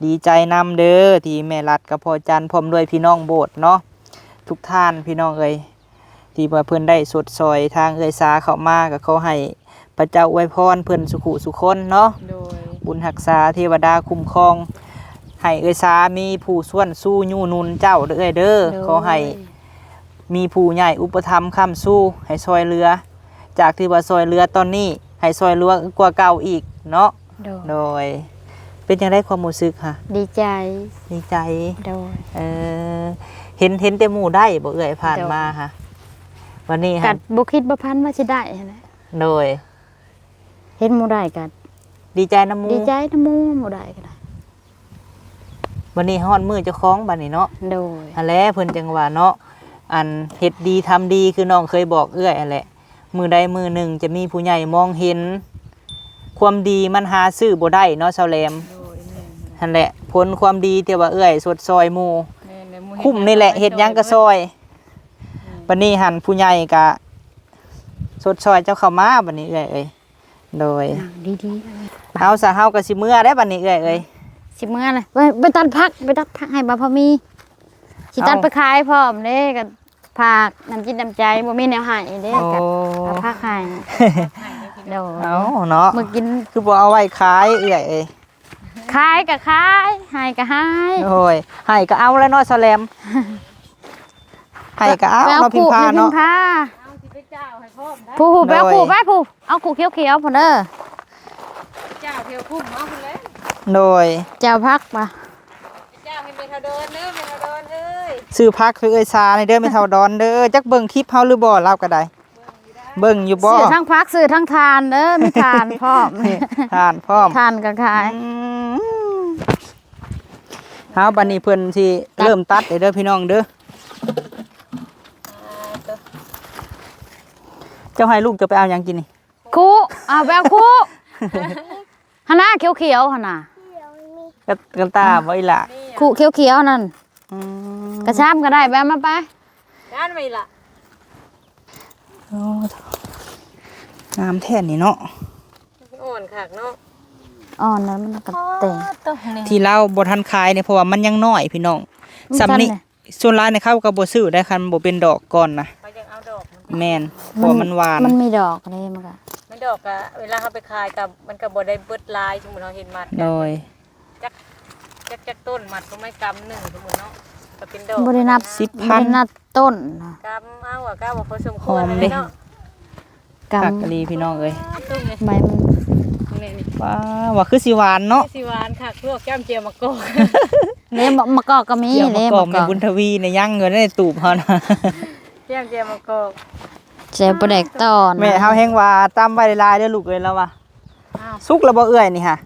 ດີໃຈນຳເດີ ທີ່ແມ່ລັດກັບພໍ່ຈັນ ພ້ອມດ້ວຍພີ່ນ້ອງໂບດເນາະ ທຸກທ່ານ ພີ່ນ້ອງເອີຍ ທີ່ວ່າເພິ່ນໄດ້ຊົດຊ່ອຍທາງເອື້ອຍສາເຂົ້າມາ ກໍຂໍໃຫ້ພະເຈົ້າອວຍພອນເພິ່ນສຸຂູສຸຄົນເນາະ ໂດຍ ບຸນຮັກສາ ເທວະດາຄຸ້ມຄອງ ໃຫ້ເອື້ອຍສາມີຜູ້ຊວນຊູຍູ້ໜູນເຈົ້າເດີເອື້ອຍເດີ ໂດຍ ຂໍໃຫ້ ມີຜູ້ໃຫຍ່ອຸປະຖຳຄ້ຳຊູໃຫ້ຊ່ອຍເຫຼືອ ຈາກທີ່ວ່າຊ່ອຍເຫຼືອຕອນນີ້ ໃຫ້ຊ່ອຍເຫຼືອກວ່າເກົ່າອີກເນາະ ໂດຍ ໂດຍ ເປັນຈັ່ງໃດຄວາມຮູ້ສຶກຫະ? ດີໃຈ ດີໃຈ ໂດຍ ເອີ ເຫັນ ເຫັນແຕ່ໝູ່ໄດ້ບໍ່ເອື້ອຍ ຜ່ານມາຫະ? ໂດຍ ວັນນີ້ຫະ ກໍບໍ່ຄິດບໍ່ຝັນວ່າຊິໄດ້ຫັ້ນແຫຼະ ໂດຍ ເຫັນໝູ່ໄດ້ກໍດີໃຈນຳໝູ່ ດີໃຈນຳໝູ່ ໝູ່ໄດ້ກໍໄດ້ ບັດນີ້ຮອດມື້ເຈົ້າຂອງບັດນີ້ເນາະ ໂດຍ ຫັ້ນແຫຼະ ເພິ່ນຈັ່ງວ່າເນາະ ອັນເຮັດດີທຳດີ ຄືນ້ອງເຄີຍບອກເອື້ອຍຫັ້ນແຫຼະ ມື້ໃດມື້ໜຶ່ງຈະມີຜູ້ໃຫຍ່ມອງເຫັນ ຄວາມດີມັນຫາຊື້ບໍ່ໄດ້ເນາະ ຊາວແຫຼມ ໂດຍ ແມ່ນ ຫັ້ນແຫຼະ ຜົນຄວາມດີທີ່ວ່າເອື້ອຍຊົດຊ່ອຍໝູ່ ແມ່ນແຫຼະ ຄຸ້ມນີ້ແຫຼະ ເຮັດຫຍັງກໍຊ່ອຍ ແມ່ນ ບັດນີ້ຫັ້ນຜູ້ໃຫຍ່ກໍຊົດຊ່ອຍເຈົ້າເຂົ້າມາ ບັດນີ້ເອື້ອຍເອີຍ ໂດຍ ອ່າ ດີໆ ເອົາຊະ ເຮົາກໍຊິເມືອແລ້ວບັດນີ້ເອື້ອຍເອີຍ ຊິເມືອແລ້ວ ໄປ ໄປຕັດຜັກ ໄປຕັດຜັກໃຫ້ບ່າວພາມີ ຊິຕັດ ເອົາ ໄປຂາຍພ້ອມເດ້ ກໍຝາກນ້ຳຈິດນ້ຳໃຈ ບໍ່ມີແນວໃຫ້ເດ້ ໂອ້ ກໍເອົາຜັກໃຫ້ ໂດຍ ເອົາເນາະ ມື້ກິນ ຄືບໍ່ເອົາໄວ້ຂາຍເອື້ອຍເອີຍ ຂາຍກໍຂາຍ ໃຫ້ກໍໃຫ້ ໂອ້ຍ ໃຫ້ກໍເອົາແລ້ວເນາະ ສະແລມ ໃຫ້ກໍເອົາເນາະ ພິມພາເນາະ ເອົາຊິໄປຈ້າວໃຫ້ພ້ອມໄດ໋ ຜູ້ ຜູ້ ໄປເອົາ ໂດຍ ຜູ້ ໄປຜູ້ ເອົາຄູ່ຂຽວໆພຸ້ນເດີ ຈ້າວແຖວຄຸ້ມເອົາພຸ້ນແຫຼະ ໂດຍ ຈ້າວຜັກວ່າ ຈ້າວໃຫ້ແມ່ເຖົ້າດອນເດີ ແມ່ເຖົ້າດອນເອີຍ ຊື້ຜັກໃຫ້ເອື້ອຍສາແດ່ເດີ ແມ່ເຖົ້າດອນເດີ ຈັກເບິ່ງຄລິບເຮົາຫຼືບໍ່ ລາວກໍໄດ້ ເບິ່ງຢູ່ບໍ່? ຊື້ທັງຜັກ ຊື້ທັງຖ່ານເດີ ມີຖ່ານພ້ອມ ຖ່ານພ້ອມ ຖ່ານກໍຂາຍ ອືມ ເອົາ ບັດນີ້ເພິ່ນຊິເລີ່ມຕັດເດີພີ່ນ້ອງເດີ ເຈົ້າໃຫ້ລູກເຈົ້າໄປເອົາຫຍັງກິນນີ້? ຄຸ ເອົາ ໄປເອົາຄຸ ຫັ້ນນະ ຂຽວໆຫັ້ນນະ ກັນ ກັນຕາບໍ່ອີ່ຫຼ້າ ຄຸຂຽວໆນັ້ນ ອືມ ກະຊາມກໍໄດ້ ໄປເອົາມາໄປ ດ້ານໄວ້ລະ ໂອ້ ງາມແທ້ນີ້ເນາະ ອ່ອນຄັກເນາະ ອ່ອນແລ້ວມັນກໍແຕກ ອໍ ໂຕນີ້ ທີ່ລາວບໍ່ທັນຂາຍນີ້ ເພາະວ່າມັນຍັງນ້ອຍພີ່ນ້ອງ ມັນ ສ່ຳນີ້ ທັນແຫຼະ ສ່ວນຫຼາຍນີ້ເຂົາກໍບໍ່ຊື້ໄດ້ ຄັນບໍ່ເປັນດອກກ່ອນນະ ເຂົາຢາກເອົາດອກມັນ ແມ່ນ ມັນ ເພາະວ່າມັນຫວານ ມັນມີດອກເດ້ ມັນກໍ ມັນດອກກໍເວລາເຮົາໄປຂາຍກໍ ມັນກໍບໍ່ໄດ້ເບິດຫຼາຍ ສົມມຸດເຮົາເຮັດມັດ ໂດຍ ຈັກ ຈັກ ຈັກຕົ້ນມັດ ປະມານກຳໜຶ່ງ ສົມມຸດເນາະ ກໍເປັນດອກ ບໍ່ໄດ້ນັບ ສິບພັນ ບໍ່ໄດ້ນັບຕົ້ນນະ ກຳເອົາ ກໍວ່າພໍສົມຄວນ ຫອມເດ້ ເນາະ ກຳ ຄັກອີ່ຫຼີພີ່ນ້ອງເອີຍ ໃບມັນ ນີ້ ນີ້ ວ້າ ວ່າຄືຊິຫວານເນາະ ຄືຊິຫວານຄັກ ລວກຈ້ຳແຈ່ວໝາກກອກ ເດ້ ໝາກ ໝາກກອກກໍມີ ແຈ່ວໝາກກອກ ເດ້ ແມ່ບຸນທະວີນີ້ຍັງຢູ່ໃນຕູບເຮົານະ ແຈ່ມແຈ່ວໝາກກອກ ແຈ່ວປາແດກຕອນ ແມ່ເຮົາແຮ່ງວ່າຕຳໄວ້ຫຼາຍເດີລູກເອີຍ ລາວວ່າ ອ້າວ ສຸກແລ້ວບໍ່ເອື້ອຍນີ້ຫະ?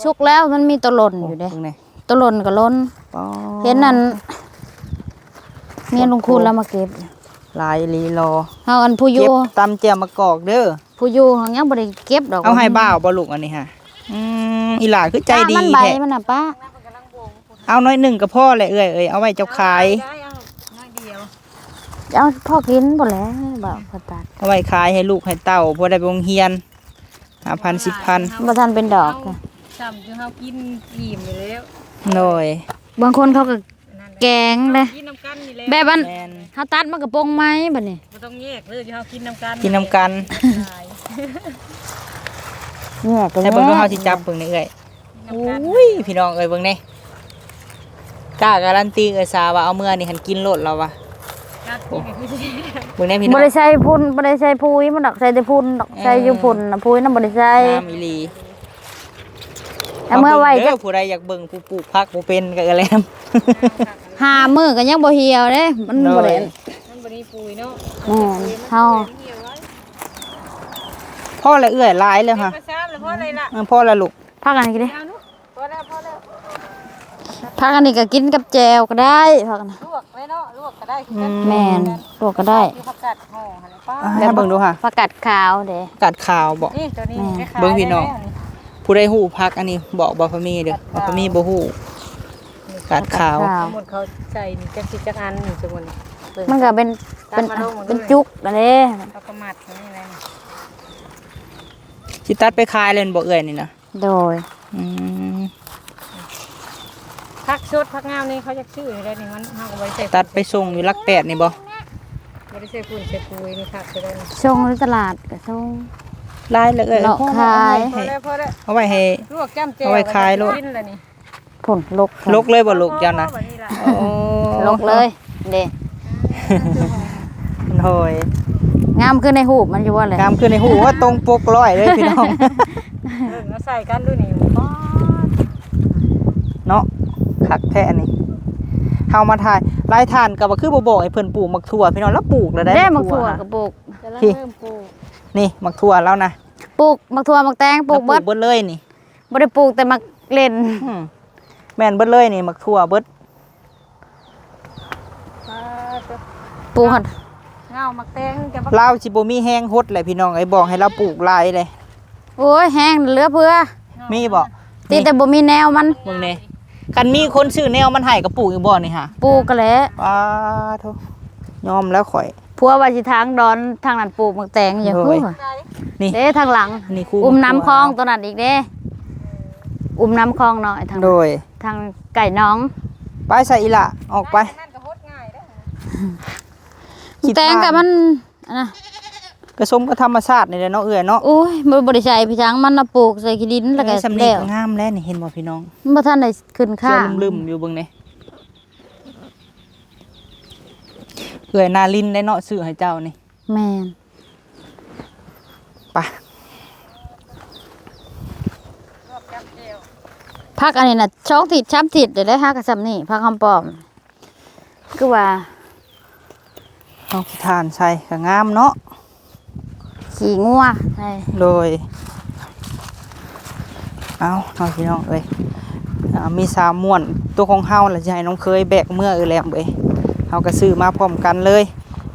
ສຸກແລ້ວ ມັນມີໂຕຫຼົ່ນຢູ່ເດ້ ໂອ້ ເບິ່ງແດ່ ໂຕຫຼົ່ນກໍຫຼົ່ນ ອໍ ເຫັນນັ້ນ ເມຍລຸງຄູນລາວມາເກັບ ຫຼາຍອີ່ຫຼີລໍ ເຮົາອັນຜູ້ຢູ່ ເກັບຕຳແຈ່ວໝາກກອກເດີ ຜູ້ຢູ່ຫັ້ນຍັງບໍ່ໄດ້ເກັບດອກ ເອົາໃຫ້ບ່າວບໍ່ລູກອັນນີ້ຫະ? ອືມ ອີ່ຫຼ້າຄືໃຈດີແທ້ ປະມັນ ໃບມັນນະປະ ເອົາໜ້ອຍໜຶ່ງກໍພໍແຫຼະເອື້ອຍເອີຍ ເອົາໄວ້ເຈົ້າຂາຍ ເອົາໄດ້ ເອົາໜ້ອຍດຽວ ເອົາພໍກິນພຸ້ນແຫຼະ ບໍ່ ບໍ່ຕັດ ເອົາໄວ້ຂາຍໃຫ້ລູກໃຫ້ເຕົ້າ ພໍໄດ້ໄປໂຮງຮຽນ ຫ້າພັນ ສິບພັນ ບໍ່ທັນເປັນດອກ ຊ້ຳຈົນເຮົາກິນອີ່ມຢູ່ແລ້ວ ໂດຍ ບາງຄົນເຂົາກໍ ແກງເດ້ ກິນນຳກັນນີ້ແຫຼະ ແບບອັນ ແມ່ນ ເຮົາຕັດມັນກໍປົງໃໝ່ບັດນີ້ ບໍ່ຕ້ອງແຍກເລີຍ ຢູ່ເຮົາກິນນຳກັນ ກິນນຳກັນ ແຍກກໍແຍກ ໃຫ້ເບິ່ງດູ ເຮົາຊິຈັບເບິ່ງນີ້ເອື້ອຍ ໂອ້ຍ ພີ່ນ້ອງເອີຍ ເບິ່ງແດ່ ກ້າກາລັນຕີເອື້ອຍສາວ່າເອົາເມືອນີ້ຫັ້ນກິນໂລດລາວວ່າ ເບິ່ງແດ່ພີ່ນ້ອງ ບໍ່ໄດ້ໃສ່ຝຸ່ນ ບໍ່ໄດ້ໃສ່ປຸ໋ຍມັນດອກ ໃສ່ແຕ່ຝຸ່ນດອກ ເອີ ໃສ່ຢູ່ຝຸ່ນນະ ປຸ໋ຍນະບໍ່ໄດ້ໃສ່ ງາມອີ່ຫຼີ ເອົາເມືອໄວ້ ເອົາເບິ່ງເດີ ຈັກ ຜູ້ໃດຢາກເບິ່ງຜູ້ປູກຜັກບໍ່ເປັນກໍເອື້ອຍແຫຼມ ຫ້າມື້ກໍຍັງບໍ່ຫ່ຽວເດ້ ມັນບໍ່ໄດ້ ໂດຍ ມັນບໍ່ມີປຸ໋ຍເນາະ ແມ່ນ ເຮົາ ພໍແລ້ວເອື້ອຍ ຫຼາຍແລ້ວຫະ ເອີ ພໍແລ້ວລູກ ຜັກອັນນີ້ເດ້ ພໍແລ້ວ ພໍແລ້ວ ຜັກອັນນີ້ກໍກິນກັບແຈ່ວກໍໄດ້ ຜັກອັນນີ້ ລວກໄດ້ເນາະ ລວກກໍໄດ້ຄືກັນ ອືມ ແມ່ນ ລວກກໍໄດ້ ຄືຜັກກາດຫໍ່ຫັ້ນແຫຼະ ປ້າ ໃຫ້ເບິ່ງດູຫະ ຜັກກາດຂາວເດ້ ຜັກກາດຂາວບໍ ນີ້ ໂຕນີ້ ແມ່ນ ເບິ່ງພີ່ນ້ອງ ຜູ້ໃດຮູ້ຜັກອັນນີ້ບອກບໍ່ ພໍ່ມີເດີ ພໍ່ມີບໍ່ຮູ້ ຜັກກາດຂາວ ສມມຸດເຂົາໃສ່ນີ້ຈັກຊິຈັກອັນນີ້ ສມມຸດນີ້ ມັນກໍເປັນ ເປັນ ເປັນຈຸກຫັ້ນເດ້ ເຂົາກໍມັດນີ້ແຫຼະ ຊິຕັດໄປຂາຍແລ້ວແມ່ນບໍ່ເອື້ອຍນີ້ນະ ໂດຍ ອືມ ຜັກສົດຜັກງາມນີ້ເຂົາຢາກຊື້ຢູ່ແລ້ວນີ້ ມັນ ເຮົາກໍບໍ່ໄດ້ໃສ່ ຕັດໄປສົ່ງຢູ່ຫຼັກແປດນີ້ບໍ່ ບໍ່ໄດ້ໃສ່ຝຸ່ນໃສ່ປຸ໋ຍນີ້ ຜັກເທົ່າໃດນີ້ ສົ່ງຢູ່ຕະຫຼາດກໍສົ່ງ ຫຼາຍແລ້ວເອື້ອຍ ເນາະ ພໍແລ້ວ ຂາຍ ພໍແລ້ວ ພໍແລ້ວ ເອົາໄວ້ໃຫ້ ລວກຈ້ຳແຈ່ວ ເອົາໄວ້ຂາຍໂລດ ກິນແລ້ວນີ້ ພຸ້ນ ລົກ ລົກເລີຍບໍ່ລູກເຈົ້ານະ ໂອ້ ລົກເລີຍເດ້ ໂດຍ ງາມຄືໃນຮູບມັນຢູ່ບໍ່ແຫຼະ ງາມຄືໃນຮູບ ໂອ້ ຕົງປົກຮ້ອຍເລີຍພີ່ນ້ອງ ເບິ່ງເອົາໃສ່ກັນດູນີ້ ເນາະ ຄັກແທ້ອັນນີ້ ເຮົາມາຖ່າຍ ຫຼາຍທ່ານກໍວ່າຄືບໍ່ບອກໃຫ້ເພິ່ນປູກໝາກຖົ່ວ ພີ່ນ້ອງ ລາວປູກແລ້ວໄດ໋ ເດ້ ໝາກຖົ່ວ ໝາກຖົ່ວກໍປູກ ນີ້ ໝາກຖົ່ວລາວນະ ປູກໝາກຖົ່ວໝາກແຕງ ປູກເບິດ ລາວປູກເບິດເລີຍນີ້ ບໍ່ໄດ້ປູກແຕ່ໝາກເລັ່ນ ອືມ ແມ່ນເບິດເລີຍນີ້ ໝາກຖົ່ວເບິດ ອ່າ ປູກຫັ້ນ ເຫງົ້າໝາກແຕງຈະ ລາວຊິບໍ່ມີແຮງຫົດແຫຼະພີ່ນ້ອງເອີຍ ບອກໃຫ້ລາວປູກຫຼາຍເລີຍ ໂອ້ຍ ແຮງເຫຼືອເຟືອ ມີບໍ່ ຕິແຕ່ບໍ່ມີແນວມັນ ເບິ່ງແດ່ ຄັນມີຄົນຊື້ແນວມັນໃຫ້ກໍປູກຢູ່ບໍ່ນີ້ຫະ ປູກກໍແຫຼະ ປາໂທ ຍອມແລ້ວຂ້ອຍ ຜົວວ່າຊິທາງດອນທາງນັ້ນປູກໝາກແຕງຢູ່ ໂດຍ ນີ້ ເດ້ທາງຫຼັງ ນີ້ ອຸມນ້ຳຄອງໂຕນັ້ນອີກເດ້ ອຸມນ້ຳຄອງນ້ອຍທາງ ໂດຍ ທາງໃກ້ໜອງ ໄປຊະອີ່ຫຼ້າ ອອກໄປ ແຕງກໍມັນ ອັນນະ ກະສົມກັບທຳມະຊາດນີ້ແຫຼະເນາະເອື້ອຍເນາະ ໂອ້ຍ ບໍ່ ບໍ່ໄດ້ໃສ່ໄປທາງມັນນະ ປູກໃສ່ຂີ້ດິນແລ້ວກໍ ເອີ ສ່ຳນີ້ ແລ້ວ ກໍງາມແລ້ວນີ້ ເຫັນບໍ່ພີ່ນ້ອງ ມັນບໍ່ທັນໄດ້ຂຶ້ນຄ້າງ ເສື້ອລຸ່ມໆຢູ່ເບິ່ງເດ້ ເອື້ອຍນາລິນໄດ໋ເນາະ ຊື້ໃຫ້ເຈົ້ານີ້ ແມ່ນ ໄປ ຜັກອັນນີ້ນະ ສອງທິດສາມທິດໄດ້ ຫາກໍສ່ຳນີ້ ຜັກຫອມປ້ອມ ຄືວ່າ ເອົາຂີ້ຖ່ານໃສ່ກໍງາມເນາະ ຂີ້ງົວໃສ່ ໂດຍ ເອົາເນາະພີ່ນ້ອງເອີຍ ອ່າ ມີສາມມ້ວນ ໂຕຂອງເຮົາລະຊິໃຫ້ນ້ອງເຄີຍແບກເມືອເອີຍແຫຼມເອີຍ ເຮົາກໍຊື້ມາພ້ອມກັນເລີຍ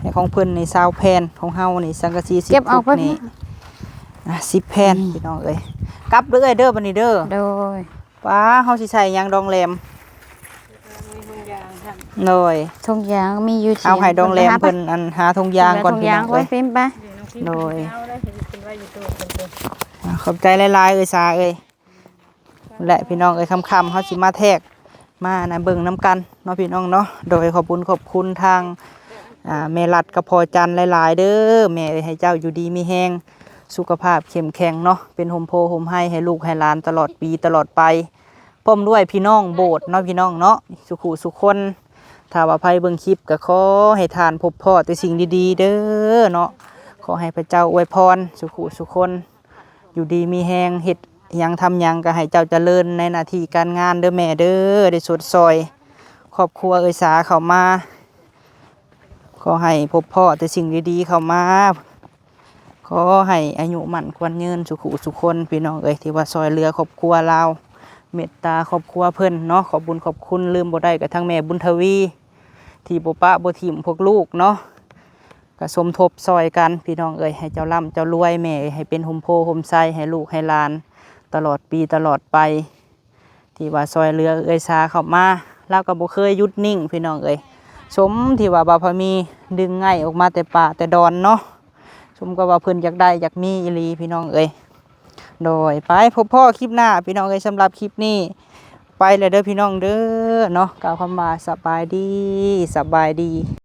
ໃນຂອງເພິ່ນນີ້ຊາວແຜ່ນ ຂອງເຮົານີ້ສັງກະສີສິບ ເກັບອອກໄປ ນີ້ ອ່າ ສິບແຜ່ນ ອືມ ພີ່ນ້ອງເອີຍ ກັບເດີເອື້ອຍເດີ ບັດນີ້ເດີ ໂດຍ ປ້າ ເຮົາຊິໃສ່ຫຍັງດອງແຫຼມ ມີຖົງຢາງ ໂດຍ ຖົງຢາງມີຢູ່ ເອົາໃຫ້ດອງແຫຼມເພິ່ນ ອັນ ຫາຖົງຢາງກ່ອນ ພີ່ນ້ອງເອີຍ ໂດຍ ອ່າ ຂອບໃຈຫຼາຍໆ ເອື້ອຍສາເອີຍ ແລະ ພີ່ນ້ອງເອີຍ ຄ່ຳໆ ເຮົາຊິມາແທກ ມານະເບິ່ງນຳກັນເນາະ ພີ່ນ້ອງເນາະ ໂດຍ ຂອບຄຸນ ຂອບຄຸນທາງ ອ່າ ແມ່ລັດກັບພໍ່ຈັນຫຼາຍໆ ເດີ ແມ່ເອີຍ ໃຫ້ເຈົ້າຢູ່ດີມີແຮງ ສຸຂະພາບເຂັ້ມແຂງເນາະ ເປັນຮົ່ມໂພຮົ່ມໄຮໃຫ້ລູກໃຫ້ຫຼານຕະຫຼອດປີຕະຫຼອດໄປ ພ້ອມດ້ວຍພີ່ນ້ອງໂບດເນາະ ພີ່ນ້ອງເນາະ ສຸຂູສຸຄົນ ຖ້າວ່າໃຜເບິ່ງຄລິບກໍຂໍໃຫ້ທ່ານພົບພໍ້ແຕ່ສິ່ງດີໆ ເດີເນາະ ຂໍໃຫ້ພະເຈົ້າອວຍພອນສຸຂູສຸຄົນ ຢູ່ດີມີແຮງ ເຮັດຫຍັງທຳຫຍັງກໍໃຫ້ເຈົ້າຈະເລີນໃນໜ້າທີ່ການງານເດີແມ່ເດີ ໄດ້ຊົດຊ່ອຍຄອບຄົວເອື້ອຍສາເຂົ້າມາ ຂໍໃຫ້ພົບພໍ້ແຕ່ສິ່ງດີໆເຂົ້າມາ ຂໍໃຫ້ອາຍຸໝັ້ນຂວັນຍືນສຸຂູສຸຄົນ ພີ່ນ້ອງເອີຍ ທີ່ວ່າຊ່ອຍເຫຼືອຄອບຄົວລາວ ເມດຕາຄອບຄົວເພິ່ນເນາະ ຂອບບຸນຂອບຄຸນ ລືມບໍ່ໄດ້ກໍທັງແມ່ບຸນທະວີ ທີ່ບໍ່ປະບໍ່ຖິ້ມພວກລູກເນາະ ກໍສົມທົບຊ່ອຍກັນ ພີ່ນ້ອງເອີຍ ໃຫ້ເຈົ້າລ່ຳເຈົ້າລວຍ ແມ່ເອີຍ ໃຫ້ເປັນຮົ່ມໂພຮົ່ມໄຊໃຫ້ລູກໃຫ້ຫຼານ ຕະຫຼອດປີຕະຫຼອດໄປ ທີ່ວ່າຊ່ອຍເຫຼືອເອື້ອຍສາເຂົ້າມາ ລາວກໍບໍ່ເຄີຍຢຸດນິ່ງ ພີ່ນ້ອງເອີຍ ສົມທີ່ວ່າບ່າວພາມີດຶງໄງ່ອອກມາແຕ່ປ່າແຕ່ດອນເນາະ ສົມກັບວ່າເພິ່ນຢາກໄດ້ຢາກມີອີ່ຫຼີພີ່ນ້ອງເອີຍ. ໂດຍ ໄປພົບພໍ້ຄລິບໜ້າພີ່ນ້ອງເອີຍ. ສຳລັບຄລິບນີ້ໄປແລ້ວເດີພີ່ນ້ອງເດີເນາະ ກ່າວຄຳວ່າສະບາຍດີ ສະບາຍດີ.